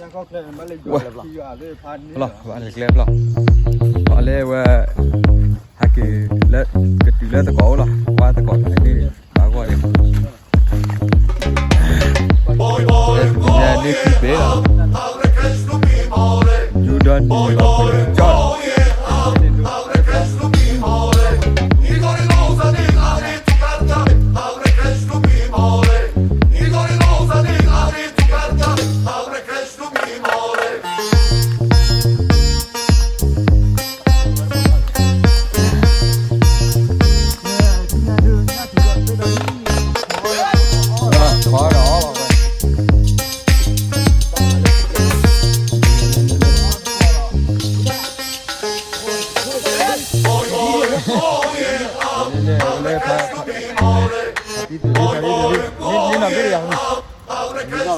ဝဲ, လီၤ, ဘၣ်လဲၤကျဲဖျီ, ပှၤလဲၤဝဲ, ဟဲက့ၤလၢ, ကတုၤလၢသကိးအိၣ်လီၤ, ပှၤသကိးတန့ၢ်ဘၣ်ဂီၢ်န့ၣ်, လၢတနံၤညါန့ၣ်ခံဘ့ၣ်လီၤ, ယူဒီနံၤလီၤ, ကၠ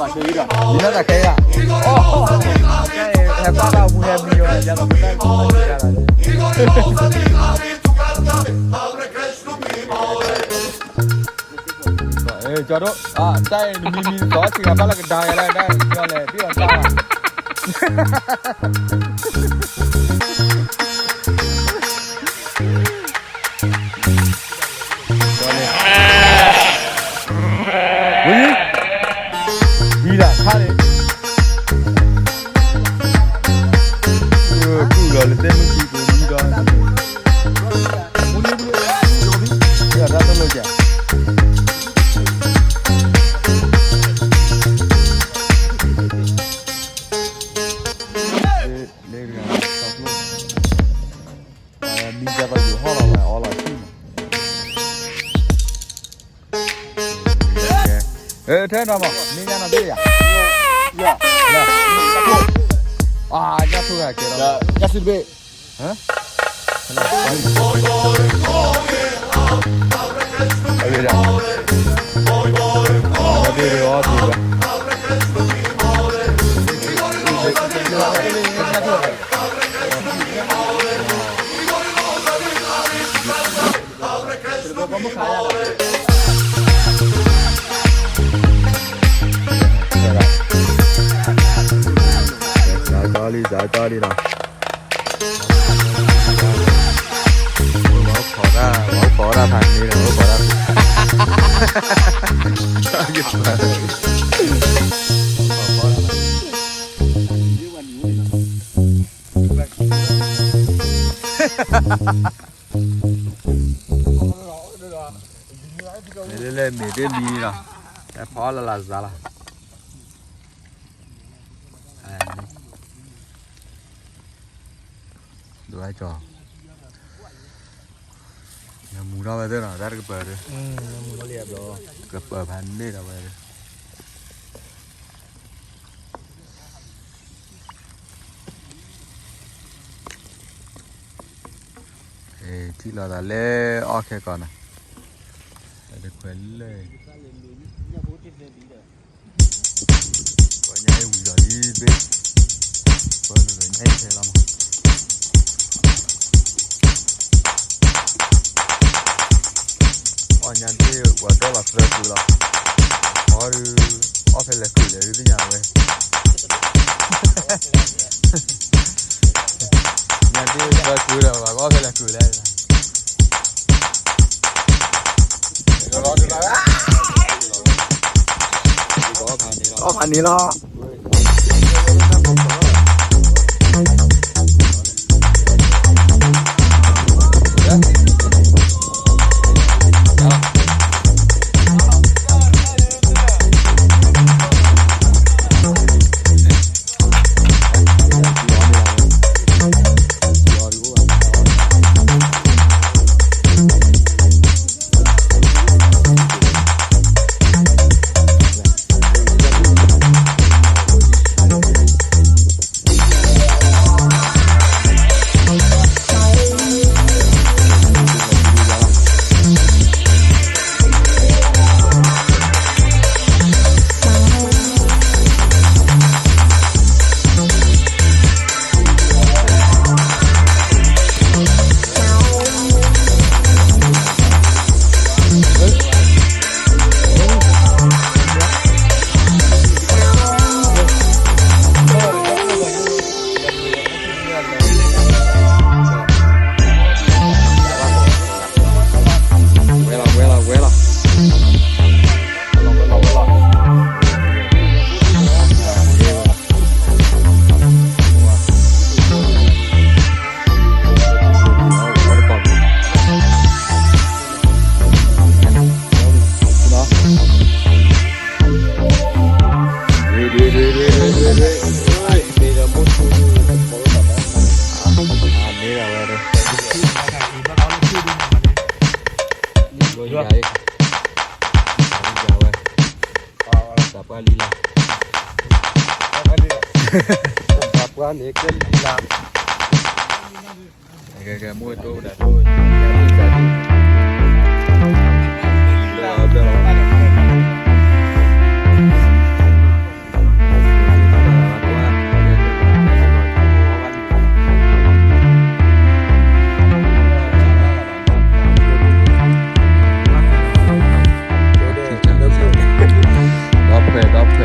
ီလီၤ.ကၠီဒိၣ်, တၢ်အံၤနမံၤမံၤသီစှၤဘၣ်လၢကဒါယၤလၢ်ဒၣ်ယီၤလဲၣ် ဒ်အီၤတၢ်ဘၣ်. ဝံၤ, ဝံၤဒၣ်ခါန့ၣ်, ကုၢ်လီၤလၢတဲမုၢ်ခံပူၤမံဒီး, တၢ်တလိၣ်ကဲ, လၢတဂၤ, မံၤကဲသိးယူၤဟီၣ်လီၤဝဲအီလီၤဆံၣ်န့ၣ်, ထဲနီၤမး မ့ၢ်ညါနီၤဘ့ၣ်ယၤ, ညၣ်ထိၣ်ဂၤကဲလီၤ, ညၣ်စံးတဘ့ၣ်, စးတီလံ စးတီလံနီၤ, ဝဲခိးတၢ် ဝဲခိးတၢ်ဖးန့ၣ်လီၤ ဝဲခိးတၢ်, လဲၤလဲၤမ့ၢ်တမံၤလီၤ, ဟဲဖီလၢ်လၢ်စးလီၤ, ဒ်ဝဲကၠီ, နမူထီၣ်ဝဲသ့ၣ်နီၤ တၢ်တကပၤဒီး, ကပၤဖးန့ၣ်ဒီးဝဲဒီး ထံၣ်လီၤသးလၢအီၣ်ခဲကီးနီၤ, တခွဲးလၢ, ပှၤညါအံၤဝံၤလီၤလံဘ့ၣ်, ပှၤညါအံၤထဲလီၤမး, အီၣ်ညါဒ့ၣ်ပှၤဒီလီၤသၢကုၤလီၤ, အီၣ်ဒုး, အီၣ်ဖဲလဲၤကုၤလဲၣ်ဒုးသ့ၣ်ညါဝဲ ညါဒ့ၣ်သၢကုၤဒီး ပှၤကအီၣ်ဖဲလဲၤကုၤလဲၣ်, အီၣ်ဖးန့ၣ်လီၤ. ပှၤန့ၣ်ကဲလံလၢ ကဲ ကဲ မူဝဲတိၢ်ဒၣ်တိၢ် ဒီဖှဲး ဒီဖှဲး အပှၤလံလၢဒီဖှဲး ကၠီညါဒီးဖှဲးဝဲ ကၠီညါဒီးဖှဲး ကၠီ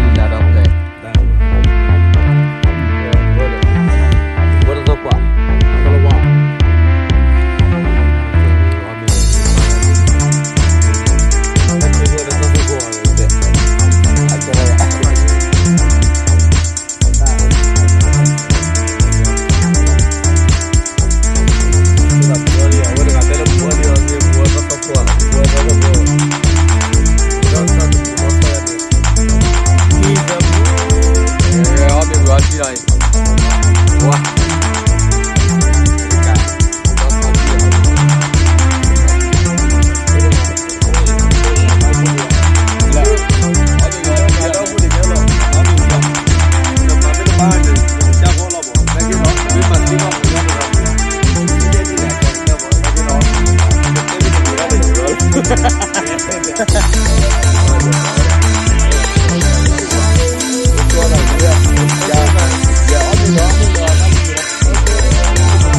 ညါဒီးဖှဲးဝဲ ရဲၣ်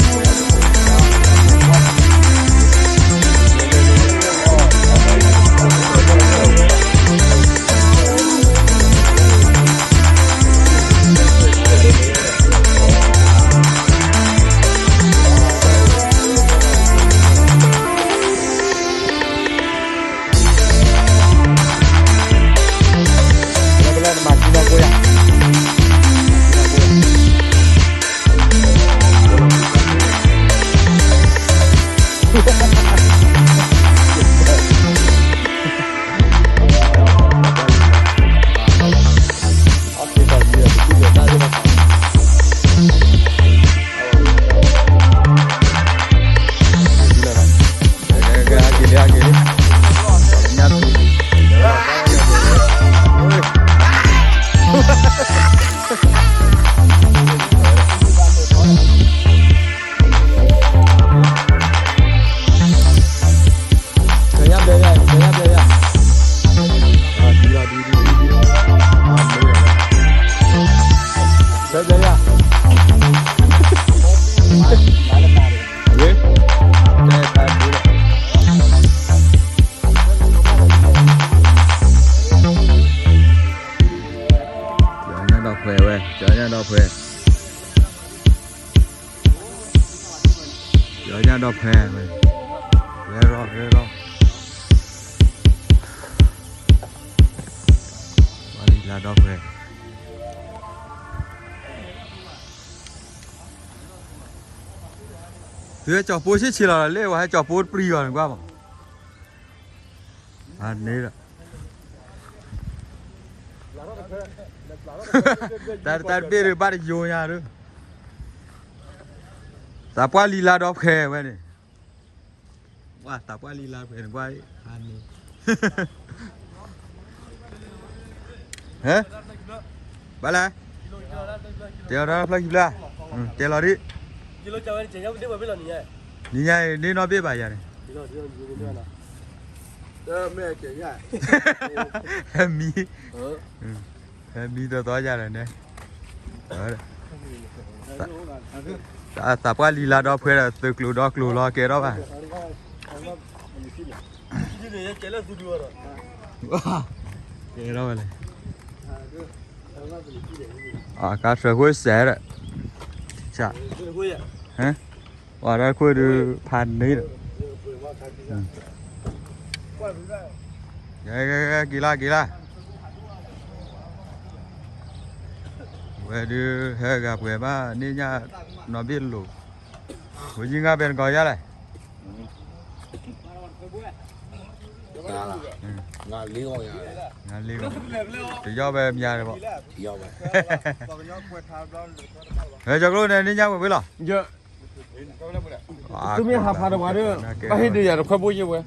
ရဲၣ် ပှၤလံလၢဒီးဖှဲး သုဟဲကၠီၤပိဆံးဆံးလီၤလၢ ဝဲဟဲကၠီၤပိတပြံဂီၤန့ၣ်ကွၢ်မး အန့ၣ်ဒီး တၢ်တဘ့ၣ်ဒုးဘၣ်တယိညါဒုး သးပှၢ်လံလၢဒီးဖှဲးဝဲန့ၣ် ဝဲသးပှၢ်လံလၢဖှဲးန့ၣ်ကွၢ် အန့ၣ် ဟဲ ဘၣ်လဲၣ် တဲလီၤတၢ်ဖျၢၣ်ခံဖျၢၣ် တဲလီၤဒံး နံၤညါအံၤ န့ၢ်နီၢ်ဘ့ၣ်ဘၣ်ယၤန့ၣ် မံ မံတသီယၤဒီးန့ၣ် သးပှၢ်လံလၢဒီးဖှဲးဒီး သုးကျိၤဒီကျိၤလီၤကဲထီၣ်ဘၣ် ကဲထီၣ်ဝဲလဲၣ် အကါထၢဃိစဲးဒီး ဟဲ ပှၤဒီခိၣ်ဒုးဖးန့ၣ်ဒီး က့ၤလၢက့ၤလၢ ဝဲဒုးဟဲဂၤပှဲၤဘၣ်န့ၣ်ညါ နီၢ်ဘ့ၣ်လိာ် ဝဲယံၤငါပဲနကီးယါလဲၣ် ငါလံဂီၢ် တယီၣ်ဝဲမၤတဘၣ် ဟဲကၠီၤကျိန့ၣ် န့ၢ်ညါဝဲဝဲလီၤ သုမ့ၢ်ဟးဖးဒီးပှၤဒီး ဘၣ်ဟ့ၣ်ဒုးယၤတခွဲဘိယဲၢ်ဝဲ